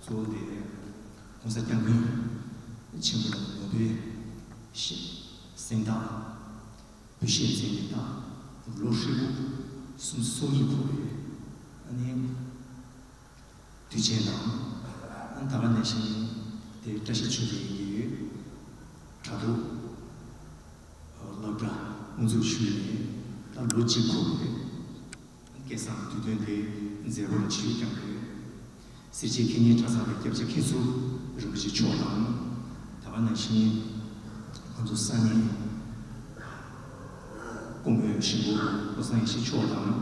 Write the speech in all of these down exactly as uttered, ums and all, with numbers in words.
གཙོ་བོ་དེ་༸གོང་ས་༸སྐྱབས་མགོན་ཆེན་པོ་ལ་ནོར་བུའི་གཟེངས་རྟགས། བོད་གཞས་མཛད་ནས་ད་ལོ་ཧྲིལ་པོ་སུམ་ཅུ་སོ་གཉིས་འཁོར་བའི་ཨ་ནི་དུས་ཆེན་དང་། ཨ་ནི་ད་ག་ནང་བཞིན་དེ་བཀྲ་ཤིས་ཆོས་སྒྲོན་གྱི་དྲ་ཐོག་སློབ་གྲྭ་དབུ་འཛུགས་ཞུས་ནས་ད་ལོ་གཅིག་འཁོར་བའི་སྐལ་བཟང་དུས་སྟོན་དེ་མཛད་སྒོ་ལ་ཆིབས་བསྒྱུར་བསྐྱངས་ཡོད། སེར་བྱེས་མཁས་སྙན་གྲྭ་ཚང་གི་སྐྱབས་རྗེ་མཁན་ཟུར་རིན་པོ་ཆེ་མཆོག་དང་། ད་ག་ནང་བཞིན་ང་ཚོ་ས་གནས་སྐུ་ངོ་གཞིས་འགོ་བློ་བཟང་ཡེ་ཤེས་མཆོག་དང་།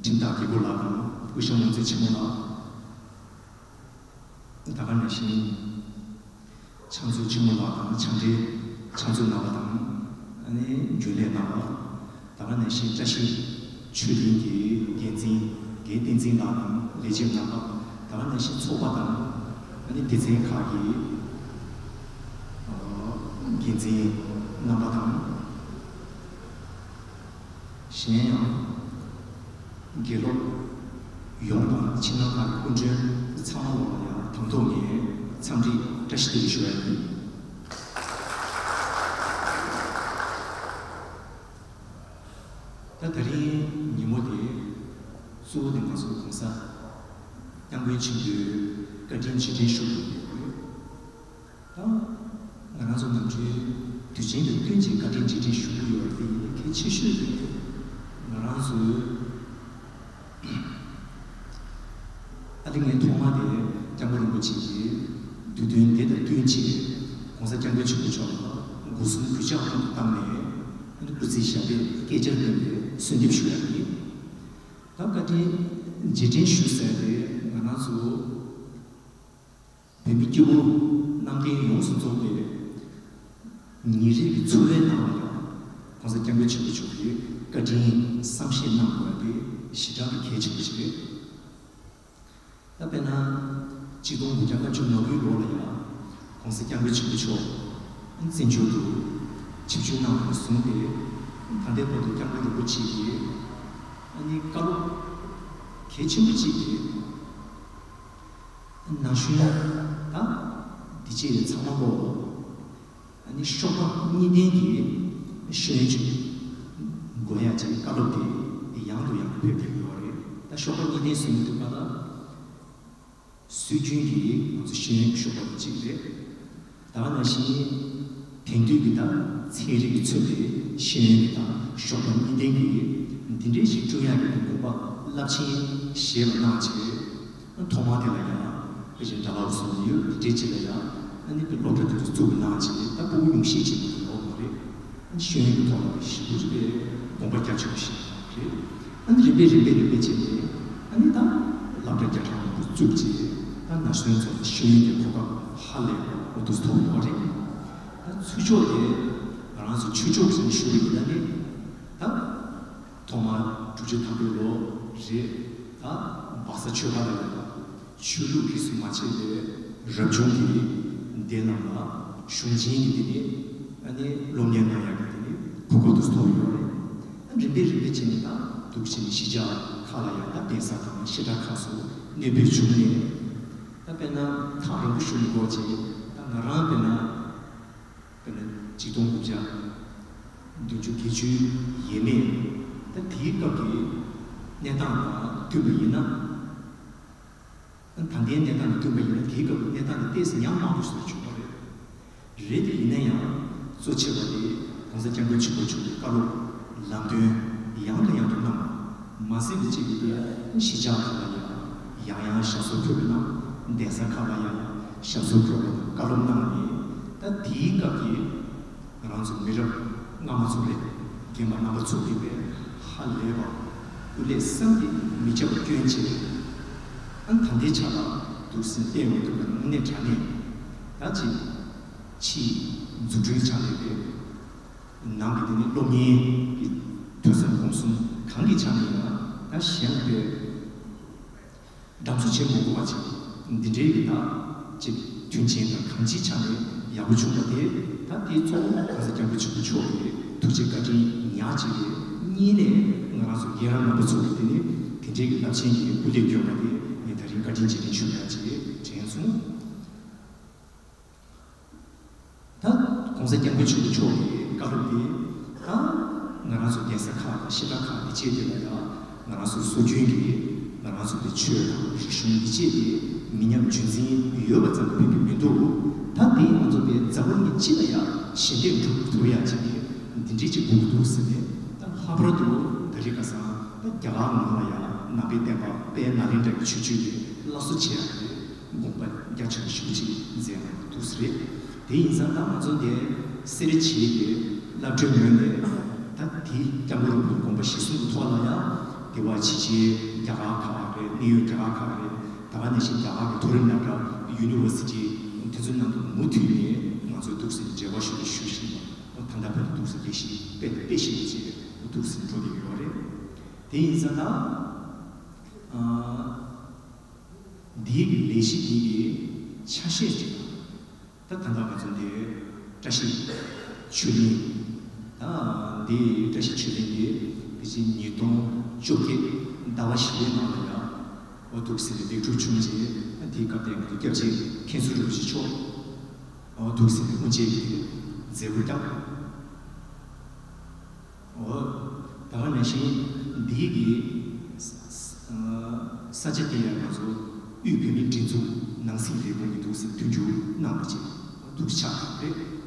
ཁྲིམས་བདག་དགེ་སྐོས་ལགས་དང་སྐུ་ཞབས་ངོ་མཚར་ཆེན་མོ་ལགས། ད་ག་ནང་བཞིན་ཕྱག་མཛོད་ཆེན་མོ་ལགས་དང་ཕྱག་སྦྲེལ་ཕྱག་མཛོད་རྣམ་པ་དང་། ཨ་ནི་རྒྱུན་ལས་རྣམ་པ། ད་ག་ནང་བཞིན་བཀྲ་ཤིས་ཆོས་སྒྲོན་གྱི་འགན་འཛིན་རྒན་བསྟན་འཛིན་ལགས་དང་ལས་བྱེད་རྣམ་པ། ད་ག་ནང་བཞིན་ཚོགས་པ་དང་ཨ་ནི་སྡེ་ཚན་ཁག་གི་འགན་འཛིན་རྣམ་པ་དང་། གཞན་ཡང་། དགེ་སློབ་ཡོངས་དང་ཕྱི་ནང་ཁག་གི་སྐུ་མགྲོན་ཚང་མ་ལོག་ལ་ཡང་དང་ཐོག་ནས་འཚམས་འདྲི་བཀྲ་ཤིས་བདེ་ལེགས་ཞུ་བ་ཡིན། ད་དེ་རིང་ཉིན་མོ་དེ་གཙོ་བོ་དེ་ང་ཚོ་༸གོང་ས་༸སྐྱབས་མགོན་ཆེན་པོའི་བཀའ་དྲིན་རྗེས་དྲན་ཞུ་དགོས་ཡོད། ད་ང་རང་ཚོ་ནམ་རྒྱུན་དུས་ཆེན་དང་བསྟུན་གྱིས་བཀའ་དྲིན་རྗེས་དྲན་ཞུ་གི་ཡོད་རེད། དེ་ཡིན་ན་གལ་ཆེ་ཤོས་དེ་ང་རང་ཚོའི་ཨ་ཏི་ངའི་ཐོག་མ་དེ་སྐྱབས་མགོན་རིན་པོ་ཆེ་གིས་དུས་སྟོན་འདི་དང་བསྟུན་བྱས་༸གོང་ས་༸སྐྱབས་མགོན་ཆེན་པོ་མཆོག་ལ་སྒོ་གསུམ་གུས་ཕྱག་དབང་དུ་བཏང་ནས་སྐུ་ཚེ་ཞབས་པད་བསྐལ་བརྒྱར་བརྟན་པའི་གསོལ་འདེབས་ཞུ་ཡ་ཡིན། ད་བཀའ་དྲིན་རྗེས་དྲན་ཞུ་ཟེར་དེ་ང་རང་ཚོ་བོད་མི་སྐྱེ་བོ་གནམ་བསྟན་ཡོངས་སུ་རྫོགས་པའི་ཉིན་རེ་གི་འཚོ་བའི་ནང་ལ་ཡང་༸གོང་ས་༸སྐྱབས་མགོན་ཆེན་པོ་མཆོག་གི་བཀའ་དྲིན་བསམ་ཤེས་གནང་དགོས་པ་དེ་ཞེ་དྲག་གི་གལ་ཆེན་པོ་ཞིག་རེད། ད་དཔེར་ན། ཆིག་སྟོང་དགུ་བརྒྱ་ལྔ་བཅུ་ང་དགུའི་ལོ་ལ་ཡང་༸གོང་ས་༸སྐྱབས་མགོན་ཆེན་པོ་མཆོག་བཙན་བྱོལ་དུ་ཆིབས་བསྒྱུར་གནང་བ་ནས་བཟུང་སྟེ། ད་ལྟའི་བར་དུ་སྐྱབས་མགོན་རིན་པོ་ཆེ་གིས་ཨ་ནི་བཀའ་སློབ་གལ་ཆེན་པོ་གཅིག་དེ། ན་གཞོན་ད་འདི་ཅི་ཡིན་ཚང་མ་ལོ། ཨ་ནི་གཤོག་པ་གཉིས་ལྡན་གྱི་ཤེས་ཡོན་ཅིག་དགོས་ཡ་ཅིག་བཀའ་སློབ་དེ་ཡང་དུ་ཡང་དུ་ཕེབས་བསྡད་ཡོད་རེད། ད་གཤོག་པ་གཉིས་ལྡན་ཟེར་མི་འདུག་ག་ད་སྲོལ་རྒྱུན་གྱི་ང་ཚོ་ཤེས་ཡོན་གྱི་གཤོག་པ་དེ་གཅིག་རེད། ད་ག་ནང་བཞིན་དེང་དུས་ཀྱི་ད་ཚན་རིག་གིས་མཚོན་པའི་ཤེས་ཡོན་གྱི་ད་གཤོག་པ་གཉིས་ལྡན་གྱི་འདི་འདྲའི་ཞིག་བསྐྲུན་ཡག་གི་དགོངས་པ་རླབས་ཆེན་བཞེས་པ་གནང་བྱས། ཐོག་མ་དེ་ལ་ཡང་དཔེ་ཅན་གྲྭ་པ་སོགས་ཡོད་དེ་འདྲའི་ཅིག་ལ་ཡང་ཨ་ནི་སློབ་གྲྭ་དེ་ཚོ་བཙུགས་གནང་བྱས། ད་ཕྲུ་གུ་ཉུང་ཤས་ཅིག་མ་གཏོགས་ཡོད་མ་རེད། ཤེས་ཡོན་གྱི་ཐོག་ལ་ཞིབ་ཏུ་དགོངས་པ་རྒྱ་ཆེན་པོ་ཞིག་རེད། ཨ་ནི་རིམ་པས་རིམ་པས་རིམ་པས་བྱས་ནས་ཨ་ནི་ད་སློབ་གྲྭ་བརྒྱ་ཕྲག་མང་པོ་བཙུགས་བྱས། ད་ན་གཞོན་ཚོ་ལ་ཤེས་ཡོན་གྱི་གོ་སྐབས་ཧ་ལས་པ་འདུག་ཐོབ་ཡོད་རེད། ད་ཚུལ་ཕྱོགས་དེ་ང་རང་ཚོ་ཆོས་ཕྱོགས་ཀྱི་ཞུ་བ་ཡིན་ན་ནི་ད་ཐོག་མར་དྲུག་ཅུ་ཐམ་པའི་ལོ་རེད། ད་སྦག་ས་ཆོས་སྒར་ལ་ཡོད་པ། ཆོས་ལུགས་རིས་སུ་མ་ཆད་པའི་རབ་བྱུང་གི་སྡེ་རྣམས་ལ་གཞུང་ཆེན་གྱི་སྡེ་ནས་ཨ་ནི་སློབ་གཉེར་གནང་ཡག་གི་སྡེ་ནས་གོ་སྐབས་དུ་ཐོབ་ཡོད་རེད། ཨ་རིམ་པས་རིམ་པས་བྱས་ནས་ད་འདུག་བྱས་ནས་གཞིས་ཆགས་ཁག་ལ་ཡང་ད་གདན་ས་དང་བཤད་གྲྭ་ཁག་སོགས་གནས་སྤོས་བྱུང་ནས། ད་དཔེར་ན་ཐག་རིང་པོ་ཞུ་མི་དགོས་ཅིག་ད་ང་རང་དཔེར་ན་དཔེར་ན་ཆིག་སྟོང་དགུ་བརྒྱ་བདུན་ཅུ་བརྒྱད་ཅུ་ཡས་མས་ད་དེའི་སྐབས་ཀྱི་གནས་སྟངས་དང་བསྟུན་པ་ཡིན་ན། ད་ལྟའི་གནས་སྟངས་དང་བསྟུན་པ་ཡིན་ན་དེའི་སྐབས་ཀྱི་གནས་སྟངས་དེ་ཏོག་ཙམ་ཉམས་དམའ་པོ་ཞིག་བྱུང་བ་རེད། རེད་དེ་ཡིན་ན་ཡང་གཙོ་ཆེ་བ་དེ་༸གོང་ས་༸སྐྱབས་མགོན་ཆེན་པོ་མཆོག་གི་བཀའ་སློབ་ལམ་སྟོན་ཡང་དང་ཡང་དུ་གནང་བ་མ་ཟད་པའི་གཅིག་གིས་དེ་གཞིས་ཆགས་ཁག་ལ་ཡང་ཡང་ཡང་ཞབས་སོར་འཁོད་པ་གནང་། གདན་ས་ཁག་ལ་ཡང་ཞབས་སོར་འཁོད་པ་དང་བཀའ་སློབ་གནང་ནས། ད་དེའི་སྐབས་ཀྱི་ང་རང་ཚོ་མི་རབས་སྔ་མ་ཚོ་རེད། རྒན་པ་རྣམ་པ་ཚོ་གིས་དཔེ་ཧ་ལས་པ་སྐུ་ལས་བསམ་གྱིས་མི་ཁྱབ་པ་བསྐྱོན་བྱས། ཨ་ནི་ད་ལྟའི་ཆ་ལ་འདུག་སེ་བསྟན་ཡོང་དུས་ཀྱི་དངོས་གནས་དྲང་གནས་ད་ཅིག་ཕྱིའི་འཛུགས་སྐྲུན་བྱ་ལས་རེད། ནང་གི་དེ་ནི་སློབ་གཉེར་གྱི་ཐོས་བསམ་སྒོམ་གསུམ་གང་གི་ཆ་ནས་ཡིན་ན་ད་གཞན་ལ་དཔེ། འགྲམ་ཚོ་བྱེད་མི་དགོས་པ་ཅིག་འདི་འདྲའི་གི་ད་ཅིག་མཐུན་རྐྱེན་དང་གང་ཅིའི་ཆ་ནས་ཡག་པོ་བྱུང་བ་དེ་ད་དེ་གཙོ་བོ་གོང་ས་སྐྱབས་མགོན་ཆེན་པོ་མཆོག་གི་ཐུགས་རྗེ་བཀའ་དྲིན་ཉག་གཅིག་རེད། གཉིས་ནས་ང་རང་ཚོ་རྒན་རབས་རྣམ་པ་ཚོ་གི་དེ་ནི་དེ་འདྲའི་གི་རླབས་ཆེན་གྱི་སྐུ་ལས་བསྐྱོན་པ་དེ་ངས་ད་རིང་ བཀའ་དྲིན་རྗེས་དྲན་ཞུ་ཡག་ཅིག་དྲན་སོང་། ད་༸གོང་ས་༸སྐྱབས་མགོན་ཆེན་པོ་མཆོག་གི་བཀའ་སློབ་དེ་ད་ང་རང་ཚོ་གདན་ས་ཁག་དང་བཤད་གྲྭ་ཁག་འདི་བཅས་དེ་ལ་ཡང་ང་རང་ཚོ་སྲོལ་རྒྱུན་གྱི་ང་རང་ཚོ་གི་ཆོས་དང་རིག་གཞུང་འདི་བཅས་དེ་མི་ཉམས་རྒྱུན་འཛིན་ཡོད་པ་ཙམ་ཕན་གྱི་མི་འདུག་ད་དེ་ང་ཚོ་དེ་འཛམ་བུ་གླིང་གི་སྤྱི་ལ་ཡང་ཞལ་འདེབས་འགྲུབ་ཐུབ་ཡག་ཅིག་གི་འདི་འདྲའི་ཅིག་དགོས་ཀྱི་འདུག་ཟེར་ནས། ད་ལྷག་པར་དུ་ད་རེས་ཁ་སང་ད་རྒྱ་གར་ནང་ལ་ཡང་ནང་པའི་བསྟན་པ་དཔལ་ནཱ་ལེནྡྲ་གི་ཆོས་བརྒྱུད་ཀྱི་སླར་གསོ་བྱེད་ཡག་གི་དགོངས་པ་རྒྱ་ཆེན་པོ་ཞེ་པོ་ཅིག་མཛད་གནང་གི་འདུག་ཟེར། དེ་ཡིན་ཙང་ད་ང་ཚོ་འདི་སེ་ར་བྱེས་ཀྱི་བླ་སྤྲུལ་ངོས་ནས་ད་དེའི་སྐྱབས་མགོན་རིན་པོ་ཆེའི་དགོངས་པ་གཞིར་བཟུང་གི་ཐོག་ལ་ཡང་དེ་བ་ཕྱི་རྒྱལ་རྒྱ་གར་ཁག་རེད། གནད་ཡོད་རྒྱ་གར་ཁག་རེད། ད་ག་ནང་བཞིན་རྒྱ་གར་གྱི་མཐོ་རིམ་སློབ་གྲྭ་ཡུ་ནི་ཝར་སི་ཊི་དེ་ཚོའི་ནང་དུ་མུ་མཐུད་ནས་ང་ཚོས་འདུག་སེ་འབྲེལ་བ་ཞུ་དང་ཞུ་བཞིན་པ་ད་ལྟ་བར་དུ་འདུག་སེ་ལས་གཞི་སྤེལ་དང་སྤེལ་བཞིན་པ་བཅས་འདུག་སེ་འགྲོ་བསྡད་ཡོད་རེད། དེ་ཡིན་ཙང་ད་ཨ་འདིའི་གི་ལས་གཞི་འདི་གི་ཆ་ཤས་ཅིག་ད་ད་ལྟ་ང་ཚོ་འདི་བཀྲ་ཤིས་ཆོས་གླིང་། ད་འདི་བཀྲ་ཤིས་ཆོས་གླིང་འདི་དེ་བཞིན་ཉིས་སྟོང་བཅོ་བརྒྱད་ཟླ་བ་བཞི་པའི་ནང་ལ་ཡང་འོ་འདུག་སེ་ལེགས་གྲུབ་བྱུང་རྗེས་དེའི་སྐབས་དེ་ང་ཚོ་སྐྱབས་རྗེ་མཁན་ཟུར་རིན་པོ་ཆེ་མཆོག་འོ་འདུག་སེ་ལེགས་དབུ་འབྱེད་ཀྱི་མཛད་སྒོ་བསྐྱངས། འོ། ད་ག་ནང་བཞིན་འདིའི་གི་ས་ཆ་དེ་ཡང་ང་ཚོ་དབུས་བོད་མིའི་སྒྲིག་འཛུགས་ནང་སྲིད་ལས་ཁུངས་ཀྱི་འདུག་སེ་མཐུན་འགྱུར་གནང་བ་བཅས་འདུག་ཆགས་ཡོད་རེད།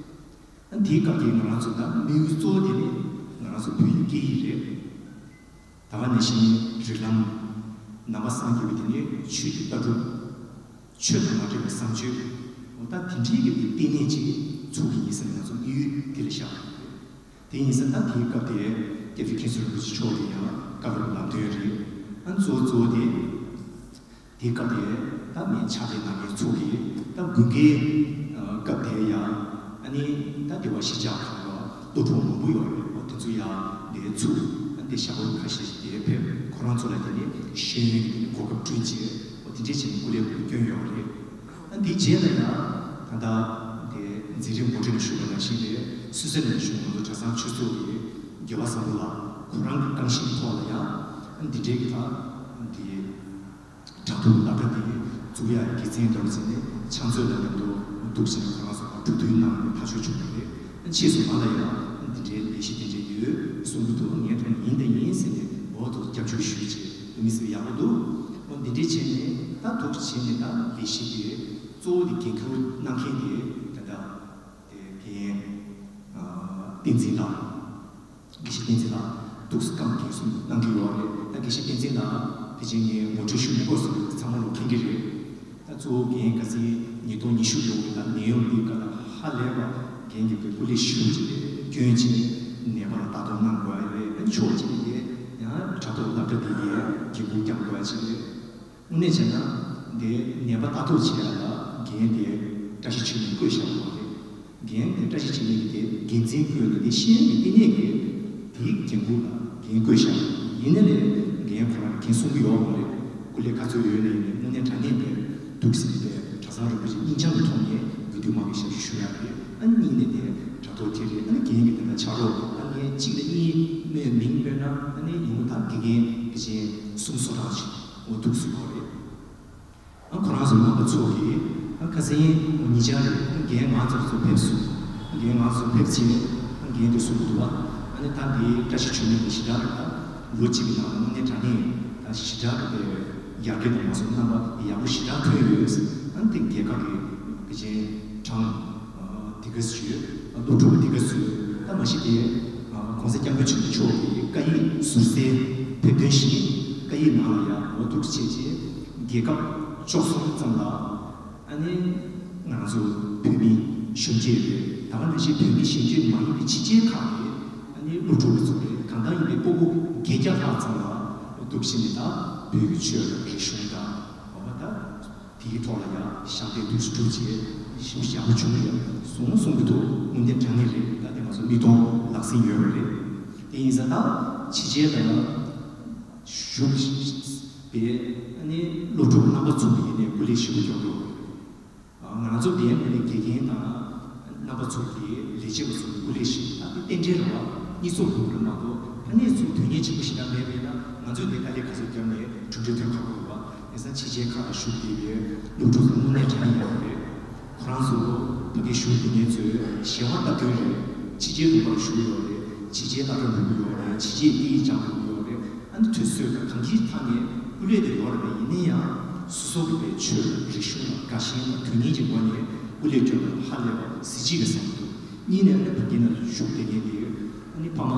ཨ་འདིའི་སྐབས་ཀྱི་ང་རང་ཚོ་ད་དམིགས་ཡུལ་གཙོ་བོ་དེ་ནི་ང་རང་ཚོ་བོད་ཡིག་སྐད་ཡིག་རེད། ད་ག་ནང་བཞིན་རིགས་ལམ། ནང་པ་སངས་རྒྱས་པའི་དེ་ནས་ཆོས་ཀྱི་ལྟ་གྲུབ། ཆོས་དང་མ་འདྲེས་པའི་བཟང་སྤྱོད། འོ་ད་དེ་འདྲའི་གི་དེ་ལྟེ་གནས་ཅིག་ཚུགས་ཀྱི་ཡིན་ཟེར་ནས་ང་ཚོ་དམིགས་ཡུལ་དེ་ལ་བཞག་ཡོད་རེད། དེ་ཡིན་ཙང་ད་དེའི་སྐབས་དེ་སྐྱབས་རྗེ་མཁན་ཟུར་རིན་པོ་ཆེ་མཆོག་གིས་ཡང་བཀའ་སློབ་ལམ་སྟོན་རེད། ཨ་གཙོ་བོ་གཙོ་བོ་དེ། དེའི་སྐབས་དེ་ད་མི་ཕྱག་ལས་གནང་མཁན་ཚོ་གིས་ད་དགུན་ཁའི་སྐབས་དེ་ཡང་ཨ་ནི་ད་དེ་བ་གཞིས་ཆགས་ཁག་ལ་སློབ་ཕྲུག་མང་པོ་ཡོད་རེད། འོ་དེ་ཚོ་ཡང་འདིར་ཚུགས། ཨ་འདི་ཞག་པོ་ཁ་ཤས་ཤིག་འདིར་ཕེབས། ཁོ་རང་ཚོ་ལ་དེ་ནི་ཤེས་ཡོན་གྱི་དེ་ནི་གོ་སྐབས་བསྐྲུན་བྱས། འོ་དེ་འདྲས་བྱས་ནས་སྐུ་ལས་ཁུར་བསྐྱོན་ཡོད་རེད། ཨ་འདིའི་རྗེས་ལ་ཡང་ད་ལྟ་དེ་མཛད་རིམ་ངོ་སྤྲོད་ནས་ཞུས་པ་ནང་བཞིན་རེད། སུད་སི་ནས་ཞུ་ང་ཚོ་གྲྭ་ཚང་ཆོས་ཚོགས་ཀྱི་རྒྱལ་བ་བཟང་པོ་ལགས་ཁོ་རང་གི་རྐང་བཞིན་ཐོག་ལ་ཡང་ཨ་འདི་འདྲའི་གི་ད་དེ། དྲ་ཐོག་སློབ་གྲྭ་འདི་བཙུགས་ཡག་དགེ་མཚན་འདྲ་བོ་ཟེར་ནས་ཕྱག་མཛོད་ལ་མཉམ་དུ་འདུག་ཟེར་ནས་ཁོ་རང་ཚོ་གྲོས་བསྡུར་གནང་ནས་ཐག་གཅོད་བྱུང་བ་རེད། ཕྱིས་སུ་ང་ལ་ཡང་འདི་འདྲའི་ལས་གཞི་དེ་འདྲ་ཡོད་གསུང་གི་འདུག་ངས་ཐོག་ནས་ཡིན་དང་ཡིན་ཟེར་ནས་འོ་ཐོག་སྐྱབས་འཇུག་ཞུས་བྱས་དུ་མི་ཟེར་ཡག་པོ་འདུག་འོ་འདི་འདྲས་བྱས་ནས་ད་འདུག་བྱས་ནས་ད་ལས་གཞི་དེ་གཙོ་བོ་དེ་འགན་འཁུར་གནང་མཁན་དེ་ད་ལྟ་དེ་རྒན་བསྟན་འཛིན་ལགས། དགེ་བཤེས་བསྟན་འཛིན་ལགས་འདུག་སེ་བསྐྱངས་འགན་སྲུང་གནང་གི་ཡོད་རེད། ད་དགེ་བཤེས་བསྟན་འཛིན་ལགས་དེ་བཞིན་ངས་ངོ་སྤྲོད་ཞུ་མི་དགོས་སོ། ཚང་མ་ལོ་མཁྱེན་གྱི་རེད། ད་གཙོ་བོ་རྒན་ཁ་སང་ཉིས་སྟོང་ཉི་ཤུ་ལོའི་ད་ནད་ཡམས་འདིའི་སྐབས་ལ་ཧ་ལས་པ་རྒན་གྱིས་སྐུ་ལས་ཞེ་པོ་ཅིག་བསྐྱོན་བྱས་ནད་པ་ལ་ལྟ་རྟོག་གནང་དགོས་རེད། ཨ་ཕྱོགས་གཅིག་ནས་ཡང་དྲ་ཐོག་སློབ་གྲྭ་འདི་འདི་འགན་འཁུར་བསྐྱང་དགོས་ཡ་ཅིག་རེད། དངོས་གནས་བྱས་ན་འདི་ནད་པ་ལྟ་རྟོག་བྱེད་ཡ་ལ་འགན་དེ་བཀྲ་ཤིས་ཆོས་གླིང་བསྐོས་བཞག་པ་རེད། འགན་དེ་བཀྲ་ཤིས་ཆོས་གླིང་གི་དེ་འགན་འཛིན་བསྐོས་ནས་དེ་ཤེས་ཡོན་གྱི་ལྟེ་གནས་ཀྱི་དེའི་འགན་འཁུར་ལ་འགན་བསྐོས་བཞག་ཡིན་ན་ལས་འགན་ཁོ་རང་འགན་སྲུང་གི་ཡོད་མ་རེད། སྐུ་ལས་ག་ཚོད་ཡོད་ནས་ཡིན་ནས་དངོས་གནས་དྲང་གནས་པའི་འདུག་ཟེར་ནས་པའི་གྲྭ་ཚང་རིན་པོ་ཆེ་སྙིང་བཅངས་ཀྱི་ཐོག་ནས་འོས་བསྡུ་དམངས་ཀྱི་ཞབས་ཞུ་ཞུ་ཡ་རེད། ཨ་ནི་གཉིས་ནས་དེ་དྲ་ཐོག་དེ་རེད། ཨ་ནི་འགན་གྱི་དེ་འདྲ་ཆགས་རོགས། ཨ་ནི་གཅིག་ལ་གཉིས་མོས་མིང་སྤོས་ན་ཨ་ནི་ཡོང་ད་དགེ་རྒན་དེ་བཞིན་གསུམ་བཟོ་གྲངས་ཤིག་འོ་འདུག་ཟེར་གོ་རེད། ཨ་ཁོ་རང་ཚོ་རྣམ་པ་ཚོ་གིས་ཨ་ཁ་སང་ཉེ་ཆར་རེད། ཨ་རྒན་ང་ཚོ་ཚོ་ཕེབས་སོང་། ཨ་རྒན་ང་ཚོ་ཕེབས་ཕྱིན་ཨ་རྒན་དེ་གསུང་གི་འདུག་བ། ཨ་ནི་ད་འདི་བཀྲ་ཤིས་ཆོས་གླིང་གི་ཞེ་དྲག་རེད། ད་ལོ་གཅིག་གི་ནང་ལ་དངོས་གནས་དྲང་གནས་ད་ཞེ་དྲག་གི་དེ་ཡར་རྒྱས་དང་མ་སོང་རྣམ་པ་ཡག་པོ་ཞེ་དྲག་ཐོན་ཡོད། ཨ་ནི་དེ་རྒྱལ་ཁབ་ཀྱི་གི་ཅན་གྲངས་དེ་ག་ཚོད་ཡོད། སློབ་ཕྲུག་དེ་ག་ཚོད་ཡོད། ད་མ་གཞི་དེ་༸གོང་ས་༸སྐྱབས་མགོན་ཆེན་པོ་མཆོག་གི་བཀའ་ཡིག་ཟུར་གསལ་དེབ་ཐེར་བཞི་བཀའ་ཡིག་ནང་ལ་ཡང་འོ་འདུག་བྱས་རྗེས་རྒྱལ་ཁབ་བཅུ་གསུམ་ཙམ་ལ་ཨ་ནི་ང་རང་ཚོ་བོད་མི་གཞོན་སྐྱེས་རེད། ད་ག་ནང་བཞིན་བོད་མི་གཞོན་སྐྱེས་མ་ཡིན་པའི་ཕྱི་རྒྱལ་ཁག་གི་ཨ་ནི་སློབ་ཕྲུག་ཚོ་རེད། གང་ལྟར་ཡིན་པའི་སྤུ་གུ་བརྒྱད་བརྒྱ་ལྷག་ཙམ་ལ་འོ་འདུག་བྱས་ནས་ད་བོད་ཀྱི་ཆོས་དང་རིག་གཞུང་དང་འོ་བ་ད། དེའི་ཐོག་ལ་ཡང་ཞབས་འདེགས་འདུག་སེ་བསྒྲུབས་རྗེས་ཞིབ་ཡག་པོ་བྱུང་ཡོད་གསུང་གསུང་གི་འདུག་དངོས་གནས་དྲང་གནས་རེད། ད་དེ་ང་ཚོ་མིག་མཐོང་ལག་ཟིན་ཡོད་པ་རེད། དེ་ཡིན་ཙང་ད་ཕྱི་རྒྱལ་ལ་བཞུགས་པའི་ཨ་ནི་སློབ་ཕྲུག་རྣམ་པ་ཚོ་ཡིན་ནའི་སྐུ་ལས་ཞེ་པོ་མགྱོགས་ཡོད་པ་རེད། ང་ཚོ་འདིའི་ངོས་ནས་དགེ་རྒན་དང་རྣམ་པ་ཚོ་གི་ལས་བྱེད་པ་ཚོ་གི་སྐུ་ལས་ཞེ་པོ་ད་དེ་རྟེན་འབྲེལ་རེད་བ། གཉིས་ཚོགས་ལུགས་རེད་མ་གཏོགས་ཕ་ནས་ཚུར་དོན་གཉེར་ཆེན་པོ་ཞེ་དྲག་མེད་པས་ན་ང་ཚོས་དེ་དཀའ་ལས་ཁ་ཚོད་བརྒྱབ་ནས་གྲུབ་འབྲས་ཐོན་ཁག་པོ་རེད་བ། དེང་སང་ཕྱི་རྒྱལ་ཁག་ལ་བཞུགས་བསྡད་པའི་སློབ་ཕྲུག་ཚོ་དངོས་གནས་དྲང་གནས་ཡག་པོ་རེད། ཁོ་རང་ཚོ་ཕ་གིར་བཞུགས་བསྡད་མཁན་ཚོས་གཞན་དབང་སྟབས་བསྟུན་རེད། ཕྱི་རྒྱལ་ལུང་པར་བཞུགས་ཡོད་རེད། ཕྱི་རྒྱལ་སློབ་གྲྭ་འགྲོ་གི་ཡོད་རེད། ཕྱི་རྒྱལ་དབྱིན་ཡིག་སྦྱང་དགོས་ཀྱི་ཡོད་རེད། ཨ་ནི་དུས་ཚོད་དང་གང་ཅིའི་ཐད་ནས་སྐུ་ལས་དེ་ཡོད་རེད་པས། ཡིན་ན་ཡང་སོ་སོ་གི་པའི་ཆོས་རིག་གཞུང་ལ་དགའ་ཞེན་དང་དོན་སྙིང་གི་སྒོ་ནས་སྐུ་ལས་སྐྱོན་པ་ཧ་ལས་པ་གཟི་བརྗིད་ཀྱི་བསམ་འདུག་གཉིས་ནས་ཨ་ནི་ཕ་གི་ནང་བཞུགས་བསྡད་མཁན་དེ་ཨ་ནི་ཕ་མ་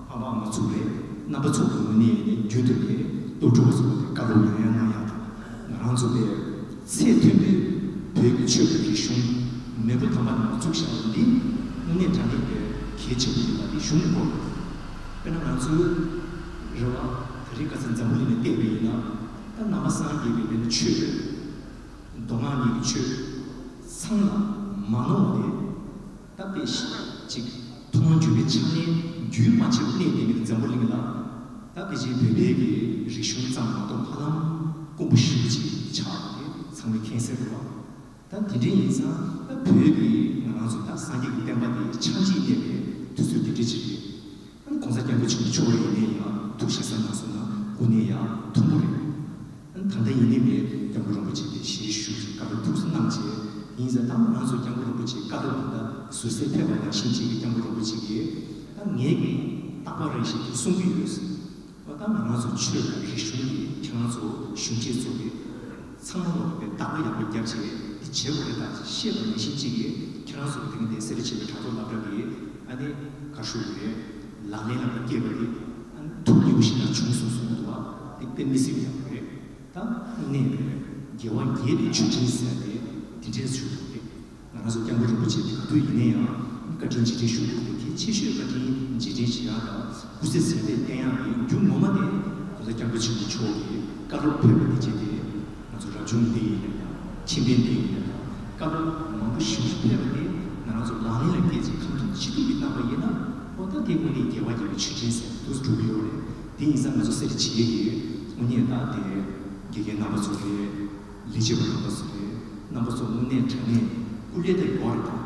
ཕ་མ་མ་ཚུགས་རེད། རྣམ་པ་ཚོ་གི་ངོས་ནས་ནི་རྒྱུན་དུ་ནས་སློབ་ཕྲུག་ཚོ་ལ་བཀའ་སློབ་ཡང་ཡང་གནང་ཡག་དང་། ང་རང་ཚོ་པའི་ཚད་མཐོན་པོའི་བོད་ཀྱི་ཆོས་ཀྱི་རིག་གཞུང་མེས་པོ་དམ་པ་རྣམས་བཙུགས་བཞག་པ་འདི་དངོས་གནས་དྲང་གནས་པའི་གལ་ཆེན་པོ་ཡིན་པ་འདི་གཞུང་གི་སྐོར། དཔེར་ན་ང་ཚོའི་རེ་བ་དེ་རིང་ཁ་སང་འཛམ་བུ་གླིང་ནས་བལྟས་པ་ཡིན་ན། ད་ནང་པ་སངས་རྒྱས་པའི་དེ་ནི་ཆོས། མདོ་སྔགས་གཉིས་ཀྱི་ཆོས་ཚང་ལ་མ་ནོར་བ་དེ། ད་དཔེ་ཅིག་མཐོང་བ་བརྒྱུད་པའི་ཕྱག་ལེན་རྒྱུན་མ་ཆད་པར་གནས་བསྡད་མཁན་འཛམ་བུ་གླིང་ལ། ད་དེ་བཞིན་བོད་པའི་གི་རིག་གཞུང་ཙམ་མ་གཏོགས་ཧ་ལམ་དཀོན་པོ་ཞེ་པོ་ཅིག་ཆགས་པ་དེ་ཚང་མས་མཁྱེན་གསལ་རེད་བ། ད་དེ་འདྲ་ཡིན་ཙང་ད་བོད་ཀྱི་ང་རང་ཚོ་ད་སངས་རྒྱས་ཀྱི་བསྟན་པ་དེ་ཆགས་འཇིག་གནས་པའི་དུས་ཚོད་དེ་འདྲ་ཅིག་རེད། ཨ་ནི་༸གོང་ས་༸སྐྱབས་མགོན་ཆེན་པོ་མཆོག་ཡིན་ནའི་ཡང་ཐུགས་བཞེས་ས་གནང་སོང་ན་དངོས་གནས་ཡང་མཐོན་པོ་རེད། ཨ་ནི་ད་ལྟ་ཡིན་ནའི་མེད་༸སྐྱབས་མགོན་རིན་པོ་ཆེ་དེ་ཞལ་བཞུགས་ཀྱི་བཀའ་སློབ་ཐུགས་སུ་གནང་བྱས་ཡིན་ཟེར། ད་ང་རང་ཚོ་༸སྐྱབས་མགོན་རིན་པོ་ཆེའི་བཀའ་སློབ་དེ་ད་ཟུར་ཟའི་ཕེབས་པ་ནང་བཞིན་ཅིག་གི་༸སྐྱབས་མགོན་རིན་པོ་ཆེ་གིས་ད་ངེད་ཀྱིས་རྟག་པར་རེ་ཞིག་དེ་གསུང་གི་ཡོད། ཨོ་ད་ང་རང་ཚོ་ཆོས་དང་རིག་གཞུང་གིས་ཁྱེད་རང་ཚོ་གཞོན་སྐྱེས་ཚོ་གིས་ཚང་མ་ལོག་པའི་བདག་པོ་ཡག་པོ་བརྒྱབ་བྱས་འདི་བྱེད་དགོས་རེད་ད་ཅེས་བཤད་པ་ནང་བཞིན་གཅིག་གིས་ཁྱེད་རང་ཚོ་གི་དེ་ག་དེ་སེ་ར་བྱེས་པའི་དྲ་ཐོག་སློབ་གྲྭ་གི་ཨ་ནི་ག་ཞུ་དགོས་རེད། ལག་ལེན་ལ་མ་བསྐྱལ་བ་དེ་ཨ་ནི་ཐུགས་སྙིང་པོ་ཞིག་ན་བྱུང་སོང་གསུངས་འདུག་བ། དེ་དཔེ་མི་སྲིད་པ་ཡག་པོ་རེད། ད་དངོས་གནས་རེད། དགེ་བ་རྒྱས་པའི་ཆོས་འབྲིང་ཟེར་ཏེ་དེ་འདྲས་ཞུ་དགོས་རེད། ང་རང་ཚོ་སྐྱབས་མགོན་རིན་པོ་ཆེ་དེ་ག་དུས་ཡིན་ན་ཡང་བཀའ་དྲིན་རྗེས་དྲན་ཞུ་དགོས་ཏེ་གལ་ཆེ་ཤོས་བཀའ་དྲིན་རྗེས་དྲན་བྱེད་ཡག་དང་སྐུ་ཚེ་ཟད་པའི་བསྟན་ཡག་གི་རྒྱུ་ངོ་མ་དེ་༸གོང་ས་༸སྐྱབས་མགོན་ཆེན་པོ་མཆོག་གིས་བཀའ་སློབ་ཕེབས་པ་དེ་བྱས་ཏེ་ང་ཚོ་རབ་བྱུང་འདི་ཡིན་ན་ཡང་ཁྱིམ་པའི་འདི་ཡིན་ན་ཡང་བཀའ་སློབ་མང་པོ་ཞིག་ཕེབས་པ་དེ་ང་རང་ཚོ་ལག་ལེན་ལ་བསྐྱལ་ཅིང་ཁམས་ཐུག་ཅི་ཐུབ་ཀྱིས་གནང་བ་ཡིན་ན། ཨོ་ད་དེ་དངོས་གནས་དགེ་བ་རྒྱས་པའི་ཆོས་འབྲིང་ཟེར་དུ་འགྲོ་གི་ཡོད་རེད། དེ་ཡིན་ཙང་ང་ཚོ་སེ་ར་བྱེས་ཀྱི་དངོས་གནས་ད་དེ་དགེ་རྒན་རྣམ་པ་ཚོ་རེད། ལས་བྱེད་པ་རྣམ་པ་ཚོ་རེད། རྣམ་པ་ཚོ་དངོས་གནས་དྲང་གནས་སྐུ་ལས་ད་ཡོད་རེད་ད།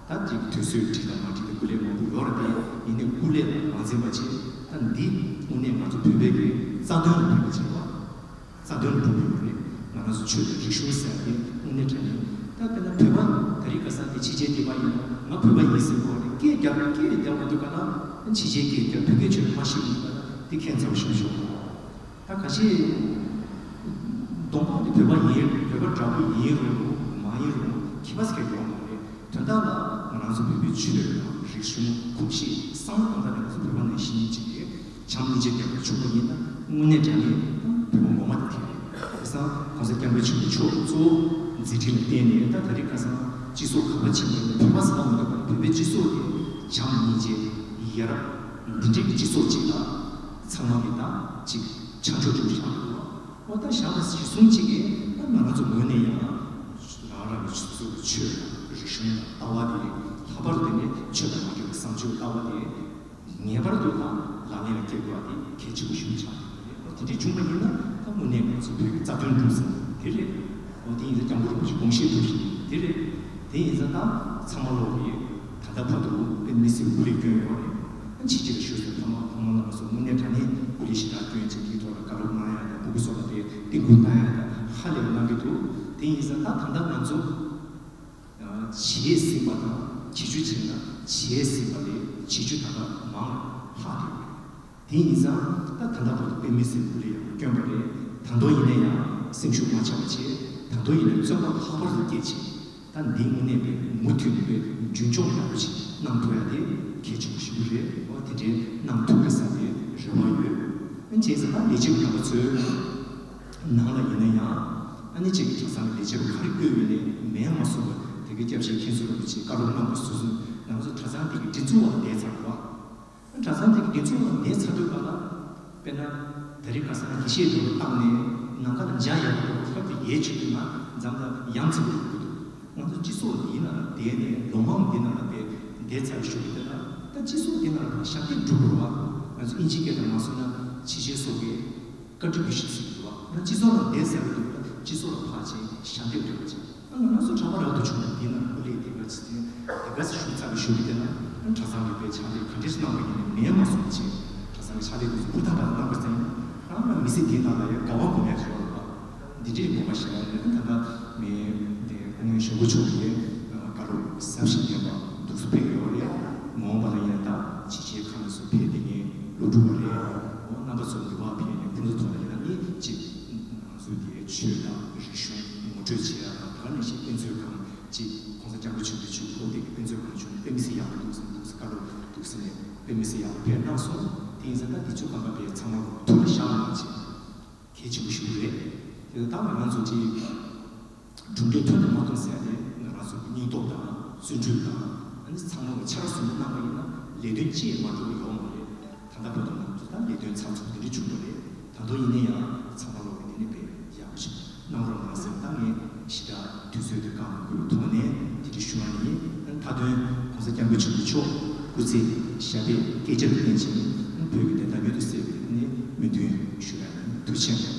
ད་ཅིག་དུས་ཚོད་འགྲིག་དང་མ་འགྲིག་དང་སྐུ་ལས་མང་པོ་ཡོད་རེད་དེ། ཡིན་ནའི་སྐུ་ལས་ལ་ངོས་འཛིན་པ་བྱས། ད་འདི་དངོས་གནས་ང་ཚོ་བོད་པའི་གི་རྩ་དོན་ལ་ཕན་པ་བྱེད་པ། རྩ་དོན་ལ་འགྲོ་གི་ཡོད་རེད། ང་རང་ཚོ་ཆོས་དང་རིག་གཞུང་ཟེར་ཡ་དེ་དངོས་གནས་དྲང་གནས། ད་དཔེར་ན་བོད་པ་དེ་རིང་ཁ་སང་དེ་ཕྱི་རྒྱལ་སྡོད་པ་ཡིན་ན་ང་བོད་པ་ཡིན་ཟེར་དགོས་རེད། སྐད་རྒྱབ་སྐད་རྒྱབ་མ་ཐུབ་པ་ན་ཕྱི་རྒྱལ་སྐད་རྒྱབ་བོད་སྐད་ཆོས་མ་ཤེས་མིན་པ་དེ་ཁྱད་མཚར་པོ་ཞིག་ཤོག་ད་ག་ཤེད་གདོང་པ་དེ་བོད་པ་ཡིན། བོད་པ་འདྲ་པོ་ཡིན་རུང་མ་ཡིན་རུང་ཁྱད་པར་ཟེར་ཡོད་མ་རེད། དོན་དག་ལ་ང་རང་ཚོ་བོད་པའི་ཆོས་དང་རིག་གཞུང་གོམས་གཤིས་བསམ་བློ་གཏོང་སྟངས་ནི་ང་ཚོ་བོད་པ་ནང་བཞིན་གཅིག་རེད། བྱམས་སྙིང་རྗེ་ལྡན་པ་བྱུང་བ་ཡིན་ན་དངོས་གནས་དྲང་གནས་བོད་པ་ངོ་མ་དེ་རེད། ཁ་སང་༸གོང་ས་༸སྐྱབས་མགོན་ཆེན་པོ་མཆོག་གཙོ་བོ་མཛད་འཕྲིན་ལ་བརྟེན་ནས་ད་ད་རེས་ཁ་སང་སྤྱི་ཚོགས་ག་པར་ཕྱིན་པ་ཡིན་ན་བོད་པ་ཟེར་བ་མི་འདུག་པ། བོད་པའི་སྤྱི་ཚོགས་དེ་བྱམས་སྙིང་རྗེ་ཡ་རབས་འདི་འདྲའི་གི་སྤྱི་ཚོགས་ཅིག་ལ་ཚང་མ་གི་ད་ཅིག་ཆ་འཇོག་ཅིག་བཞག་འདུག་པ། ཨོ་ད་བཞག་པ་གཞི་བཟུང་གཅིག་གིས་ད་ང་རང་ཚོ་ངོས་ནས་ཡང་རང་རང་གི་སོ་སོ་གི་ཆོས་དང་རིག་གཞུང་དང་ལྟ་བ་དེ་ལྷག་པར་དུ་དེ་ནས་ཆོས་དང་མ་འབྲེལ་བའི་བཟང་སྤྱོད་ལྟ་བ་དེ་ངེས་པར་དུ་ལག་ལག་ལེན་ལ་བསྐྱལ་དགོས་པ་དེ་གལ་ཆེན་པོ་ཞིག་ཆགས་ཡོད་རེད། ཨོ་དེ་འདྲའི་བྱུང་བ་ཡིན་ན་ད་དངོས་གནས་ང་ཚོ་བོད་ཀྱི་རྩ་དོན་སྒྲུབ་ས་དེ་རེད། ཨོ་དེ་ཡིན་ཙང་༸སྐྱབས་མགོན་རིན་པོ་ཆེ་དགོངས་བཞེད་ཐུགས་བཞེད་དེ་རེད། དེ་ཡིན་ཙང་ད་ཚང་མ་ལོག་གིས་ད་ལྟ་བར་དུ་དཔེ་མི་སྲིད་སྐུ་ལས་བསྐྱོན་ཡོད་རེད། ཕྱི་རྒྱལ་ལ་བཞུགས་སའི་ཕ་མ་ཕ་མ་རྣམ་པ་ཚོ་དངོས་གནས་དྲང་གནས་སྐུ་ལས་ཞེ་དྲག་བསྐྱོན་བྱས་དེའི་ཐོག་ལ་བཀའ་སློབ་གནང་ཡ་དང་སྤུ་གུ་ཚོ་ལ་དེ་བསྟན་སྐུལ་གནང་ཡ་དང་ཧ་ལས་པ་གནང་གི་འདུག་དེ་ཡིན་ཙང་ད་ད་ལྟ་ང་ཚོ་བྱས་ཟིན་པ་དང་བྱེད་རྒྱུ་བྱས་ན་བྱས་ཟིན་པ་ལས་བྱེད་རྒྱུ་ད་ལྟ་མང་ལ་ལྷག་བསྡད་ཡོད་རེད། དེ་ཡིན་ཙང་ད་ད་ལྟ་བར་དུ་དཔེ་མི་སྲིད་སྐུ་ལས་ཡག་པོ་བསྐྱོན་པ་རེད། ད་དུང་ཡིན་ན་ཡང་སེམས་ཤུགས་མ་ཆག་པ་བྱས། ད་དུང་ཡིན་ན་བརྩོན་པ་ལྷག་པར་དུ་བསྐྱེད་བྱས། ད་འདི་དངོས་གནས་པའི་མུ་མཐུད་ནས་པའི་རྒྱུན་སྐྱོང་ཡག་པོ་ཞིག་གནང་ཐུབ་ཡ་དེ་གལ་ཆེན་པོ་ཞིག་རེད། འོ་དེ་འདྲའི་གནང་ཐུབ་ཀྱི་བསམ་པའི་རེ་བ་ཡོད། ཨ་ནི་བྱས་ཙང་ད་ལས་བྱེད་པ་རྣམ་པ་ཚོའི་ནང་ལ་ཡིན་ན་ཡང་ཨ་ནི་གཅིག་གི་གྲྭ་ཚང་གི་ལས་བྱེད་པ་ག་རེ་བསྐོས་ཡོད་ནའི་མིང་མ་གསུངས་པར་དེ་གའི་སྐྱབས་རྗེ་མཁན་ཟུར་རིན་པོ་ཆེས་བཀའ་སློབ་གནང་པ་སོ་སོ་ང་ཚོ་གྲྭ་ཚང་དེ་གི་སྒྲིག་འཛུགས་འོག་ལ་བསྡད་ཚར་བ། གྲྭ་ཚང་དེ་གི་སྒྲིག་འཛུགས་ལ་བསྡད་ཚར་དུས་ག་ལ། དཔེར་ན། དེ་རིང་ཁ་སང་དགེ་བཤེས་དུ་བཏང་ནས་ནམ་མཁའ་ལ་འཇའ་ཡལ་གི་འདུག་ཁབ་ཀྱི་ཡལ་བྱེད་དུས་ན་འཛམ་ལ་ཡང་ཚིག་པོ་རུ་གི་འདུག་ང་ཚོ་སྤྱི་ཚོགས་འདིའི་ནང་ལ་བསྡད་ནས་ལོ་མང་འདི་ནང་ལ་བསྡད་བསྡད་ཚར་ཞུ་གི་དེ་ལ་ད་སྤྱི་ཚོགས་འདི་ནང་ལ་ཞབས་འདེགས་སྒྲུབ་དགོས་པ། ང་ཚོ་ཨིན་ཇིའི་སྐད་དུ་མ་སོང་ན་ཕྱི་རྒྱལ་སོགས་ཀྱི་ཀོན་ཊི་བུ་ཤན་ཟེར་གི་འདུག་བ། ང་སྤྱི་ཚོགས་ནང་བསྡད་ཟེར་གི་འདུག་ད་སྤྱི་ཚོགས་ལ་ཕར་ཕྱིན་ཞབས་འདེགས་སྒྲུབ་པ་བྱེད། ང་ང་ཚོ་གྲྭ་པ་རབ་ཏུ་བྱུང་ན་འདི་ན་སྐུ་ལས་སྡེ་བ་ཚེ་བརྟན་དེ་ག་ཚོད་ཞུ་ཚར་བའི་ཞུ་གི་དེ་ན་ང་གྲྭ་ཚང་གི་པའི་ཕྱག་ལས་ག་འདྲས་གནང་བ་ཡིན་ནའི་མེད་མ་སོང་བྱས། གྲྭ་ཚང་གི་ཕྱག་ལས་དེ་ཚོ་ཧུར་ཐག་པ་གནང་བ་ཙམ་ཡིན་ན་རང་ལ་མི་ཚེ་འདིའི་ནང་ལ་ཡང་དགའ་བ་སྒོམ་ཡ་ཞིག་ཡོད་རེད་པ། དེ་འདྲའི་ངོ་མ་ཞིག་ལ་ནི་ད་ལྟ་མི་དེ་སྐུ་ངོ་ཞོགས་པ་མཆོག་གིས་བཀའ་སློབ་ཟབ་ཞིང་སྙན་པ་འདུག་སེ་ཕེབས་ཡོད་རེད། མ་འོངས་པ་ལ་ཡིན་ན་ད་ཕྱི་རྒྱལ་ཁག་ལ་སོགས་ཕེབས་ཏེ་ངས་སློབ་ཕྲུག་པ་རེད། འོ་རྣམ་པ་ཚོ་ནུས་པ་ཕན་ནས་ཁོང་ཚོ་ཐོག་ལ་ཡིན་ན་ནི་ཅིག་ང་ཚོའི་དེ་ཆོས་དང་རིག་གཞུང་ངོ་སྤྲོད་བྱེད་ཡག་དང་། ད་ག་ནང་བཞིན་དཔེ་མཛོད་ཁང་ཅིག་༸གོང་ས་༸སྐྱབས་མགོན་ཆེན་པོའི་ཆུ་ཁོག་དེ་གི་དཔེ་མཛོད་ཁང་ཆུང་དཔེ་མི་སྲིད་ཡག་པོ་འདུག་ཟེར་འདུག་ཟེར་བཀའ་སློབ་འདུག་ཟེར་ནས་དཔེ་མི་སྲིད་ཡག་པོ་ཕེབས་གནང་སོང་། དེ་ཡིན་ཙང་ད་དེ་ཚོ་སྒང་ག་པའི་ཚང་མ་ཐུགས་ལ་བཞག་གནང་ཅིག་གལ་ཆེན་པོ་ཞིག་རེད། དེ་ད་ང་རང་ཚོ་ཅིག་གྲུབ་འབྲས་ཐོན་དང་མ་ཐོན་ཟེར་ཡ་དེ་ང་རང་ཚོ་སྙིང་སྟོབས་དང་བརྩོན་འགྲུས་དང་། ཨ་ནི་ཚང་མ་ལ་ཕྱར་གསུམ་གནང་བ་ཡིན་ན་ལས་དོན་ཅི་ཡང་མ་འགྲུབ་པ་ཡོད་མ་རེད། ད་ལྟ་བར་དུ་ང་ཚོ་ད་ལས་དོན་ཚགས་ཚུད་དེ་འདྲ་བྱུང་བ་རེད། ད་དུང་ཡིན་ན་ཡང་ཚང་མ་ལོག་གི་ནི་ནི་དཔེ་ཡག་པོ་ཞིག་གནང་རོགས་གནང་ཟེར། ད་ངས་ཞེ་དྲག་དུས་ཚོད་དེ་བཀག་མ་དགོས་པའི་ཐོག་ནས་དེ་འདྲ་ཞུ་བ་ཡིན། མཐའ་དོན་༸གོང་ས་༸སྐྱབས་མགོན་ཆེན་པོ་མཆོག་སྐུ་ཚེ་ཞབས་པད་བསྐལ་བརྒྱར་བརྟན་ཅིང་། བོད་ཀྱི་བདེན་མཐའ་མྱུར་དུ་གསལ་བའི་ནི་སྨོན་འདུན་ཞུ་ཡ་ཡིན། ཐུགས་རྗེ་ཆེ།